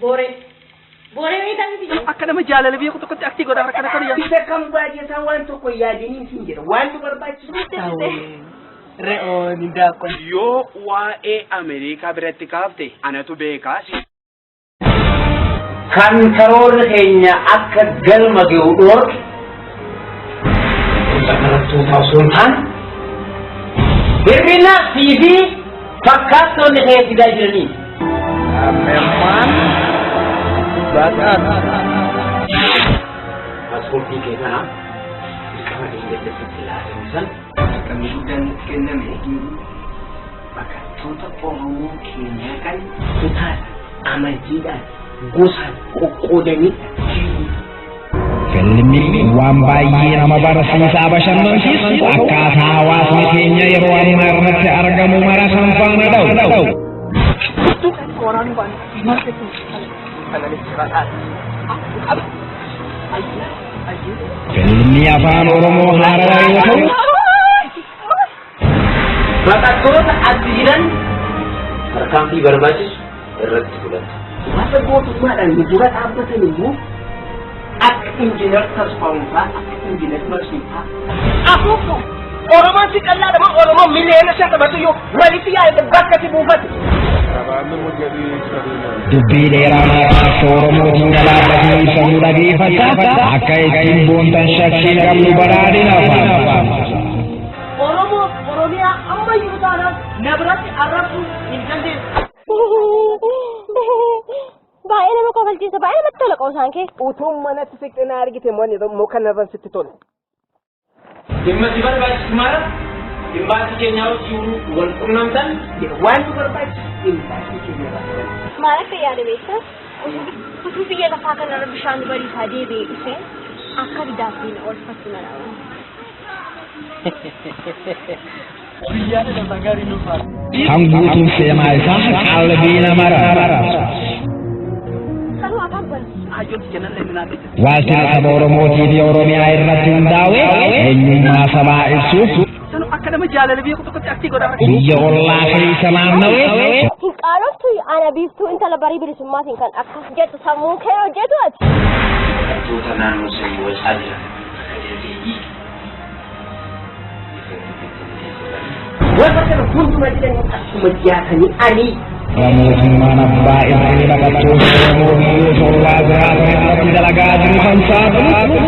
Booree. Booree beektaa miti. Akka nama jaalala beeku tokkotti aktii godhaa harka kana yaa. Isa kan baay'ataa waan tokko yaadiniin siin jedha. Waan nu barbaachisu. Re'oon hin Yoo waa'ee Ameerikaa biratti kaafte anatu beekaa. Kan karoorri keenya akka galma gahu dhoorge barattoota osoo hin taane hir'ina fi fakkaattoonni kee fidaa jiranii. Paaspoortii kee kana dirqama deeggarsitti laatamu san Kan guddaan nutti kenname baqattoota Oromoo keenyaa kan kutaan amantiidhaan gosaan qoqqoodanii Filmi waan baay'ee nama barsiisaa bashannansiisu akkaataa hawaasni keenya yeroo ammaa irratti argamu mara kan faana dha'u. Waraanuu baane maal keessatti sagalee jiraadhaa. Filmi afaan Oromoo haarawaa yoo ta'u baqattoota as jiran tarkaanfii barbaachisu irratti fudhatu. Warra gootummaadhaan nu dura dhaabbatan immoo akka injiinar Tasfaa'uun fa'aa akka injiinar Marsiin fa'aa. Afuufu Oromoon si qallaadha moo Oromoon 50,000,000 iyyuu walitti yaa'e bakka si buufate. Dubbii dheeraa maqaa Oromootiin galaafatu ibsamuu dhageeffata akka ittiin boontan shakkii qabnu badhaadhina afaan. Oromoo Oromiyaa ammayyuu taanaan na biratti arrabsuu hin dandeessu. Baay'ee nama kofalchiisa, baay'ee namatti tola qoosaan kee. Utuun manatti siqxe na argite moo kanarran sitti tola. Dhimma si barbaachisu mara imbaasii keenyaa wajjin wal qunnamtan waan nu barbaachisu imbaasii keenya irraa. Maal akka yaada beektaa? Utuu biyya lafaa kanarra bishaan bariisaa deebi'ee dhufee akka daabbiin oolfattu na dhaaba. Kan guutuun seenaa isaa qalbii nama rarraasa. Kanuma afaan bana. Waaltina saba Oromootii fi Oromiyaa irratti hundaa'e eenyummaa sabaa ibsuuf Sanu akka nama jaalala beeku tokkotti aktii godhaa. Biyya ollaa keessa naanna'e Hin qaaloftu ana biiftuu intala barii bilisummaatiin kan akkas jettu sammuu kee hojjetu ati. Baqattoota naannoo sanii wacaa jiran akka dargaggeeyyii warra kana hunduma jedhanii akkuma dhiyaatanii ani mootummaan abbaa irree baqattoota Oromoo biyyoota ollaa jiraatan irratti dalagaa jiru kan saaxilu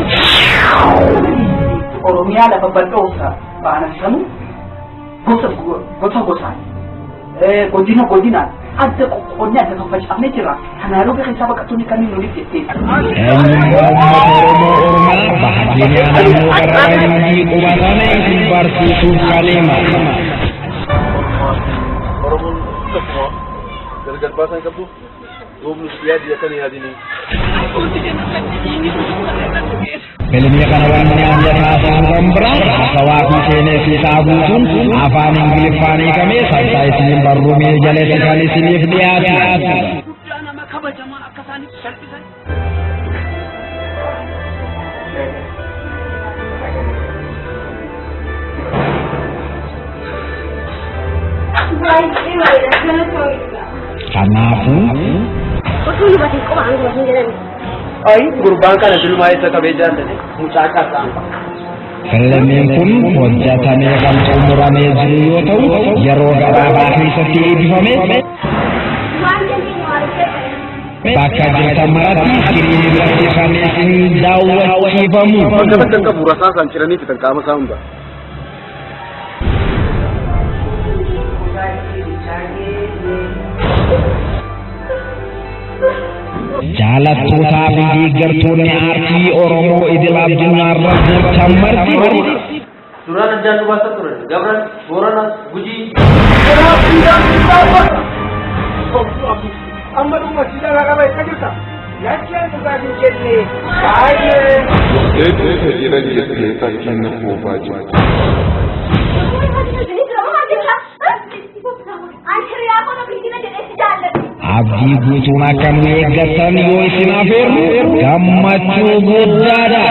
Oromiyaa lafa bal'oo baanasanu gosa gosa gosaan godina godinaan adda qoqqoodnee adda faffacaafnee jira. Kanaafuu keessaa baqattoonni kanneen nuti jettee. Eenyummaa uummata Oromoo Oromaa baha Keeniyaa naannoo Karrayyuu qubatame isin barsiisuuf kan hima. Oromoon tokkuma gargar baasaa hin qabdu duubni yaadi akkana yaadini. Filmii kana wanni adda taasisu kan biraa haasawaa fi seenessisaa guutuun afaan Ingiliffaan hiikamee sabtaayitiliin barruu miiljalatti kan isiniif dhiyaatu. Guddaa nama kabajamaa akka isaanitti salphisan. Baay'ee bareeda kana ta'uu. Kanaafuu Utuu dubatiin qofa aan dubatiin jedhani. Ayi gurbaan kana durumaa isa qabee jaallate mucaa qaqqaama. Filmiin kun hojjetamee kan xumuramee jiru yoo ta'u yeroo gabaabaa keessatti eebbifame Waan dandeenyu waan hojjetan. Bakka jirtan maratti iskiriinii biratti kan isin daawwachiifamu. Bakka takka hin qabu rasaasaan ciranii fitan qaama isaa hunda. Jaalattootaa fi deeggartoonni aartii Oromoo idil addunyaarra jirtan marti Duraan addaan nu baasaa turan. Gabran, Boorana, Gujii. Amma dhuma si dhala qaba eessa jirta? Lakkeen dhugaatiin jenne baay'ee. Jettee jettee fakkiin quufaa jirti. Abdii guutuun akka nu eeggattan yoo isin afeerru gammachuu guddaadha.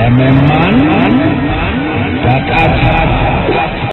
Imimmaan baqata.